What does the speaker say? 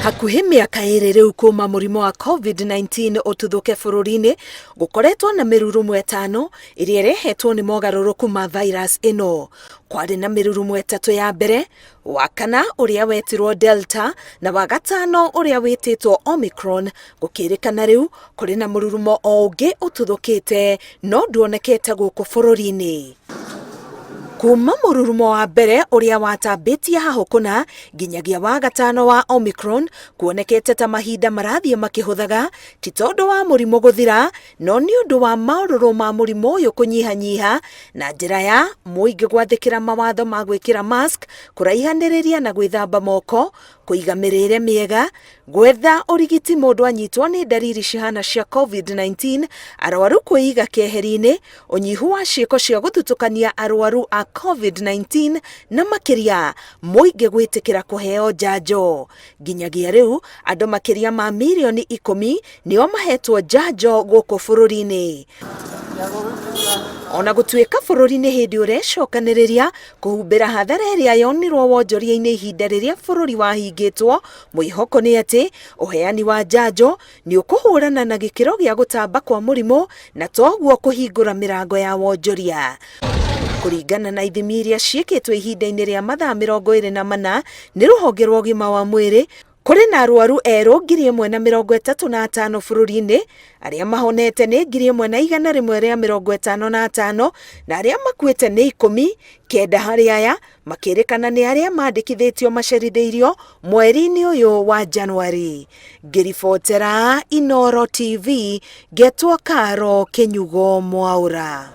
Hakuhĩ mĩaka ĩrĩ rĩu kuma mũrimũ wa COVID-19 ũtuthũke bũrũri-inĩ, gũkoretwo na mĩrurumo ĩtano ĩrĩa ĩrehetwo nĩ mogarũrũku ma virus ĩno. Kwarĩ na mĩrurumo ĩtatũ ya mbere, wa kana ũrĩa wetirwo Delta na wa gatano ũrĩa wĩtĩtwo Omicron. Gũkĩrĩkana rĩu kũrĩ na mũrurumo o ũngĩ ũtuthũkĩte no nduonekete gũkũ bũrũri-inĩ. Kuma mũrurumo wa mbere ũrĩa watambĩtie hahũ kũna nginyagia wa gatano wa Omicron, kuonekete ta mahinda marathiĩ makĩhũthaga, ti tondũ wa mũrimũ gũthira, no nĩ ũndũ wa maũrũrũ ma mũrimũ ũyũ kũnyihanyiha na njĩra ya mũingĩ gwathĩkĩra mawatho ma gwĩkĩra mask, kũraihanĩrĩria na gwĩthamba moko, kũiga mĩrĩre mĩega, gwetha ũrigiti mũndũ anyitwo nĩ ndariri cihana cia COVID-19, arwaru kwĩiga keheri-inĩ, ũnyihu wa ciĩko cia gũthutũkania arwaru a COVID-19 na makĩria mũingĩ gwĩtĩkĩra kũheo njanjo. Nginyagia rĩu andũ makĩria ma mirioni 10 nĩo mahetwo njanjo gũkũ bũrũri-inĩ. Ona gũtuĩka bũrũri nĩ hĩndĩ ũrecokanĩrĩria kũhumbĩra hathara ĩrĩa yonirwo wonjoria-inĩ ihinda rĩrĩa bũrũri wahingĩtwo, mwĩhoko nĩ atĩ ũheani wa njanjo nĩ ũkũhũrana na gĩkĩro gĩa gũtamba kwa mũrimũ na toguo kũhingũra mĩrango ya wonjoria. Kũringana na ithimi iria ciĩkĩtwo ihinda-inĩ rĩa mathaa 24 nĩ rũhonge rwa ũgima wa mwĩrĩ, kũrĩ na arwaru erũ 1,035 bũrũri-inĩ, arĩa mahonete nĩ 1,155 na arĩa makuĩte nĩ 10, 9 harĩ aya makĩrĩkana nĩ arĩa mandĩkithĩtio macerithĩirio mweri-inĩ ũyũ wa Januari. Ngĩribotera Inooro TV, ngetwo Karo Kĩnyugo Mwaũra.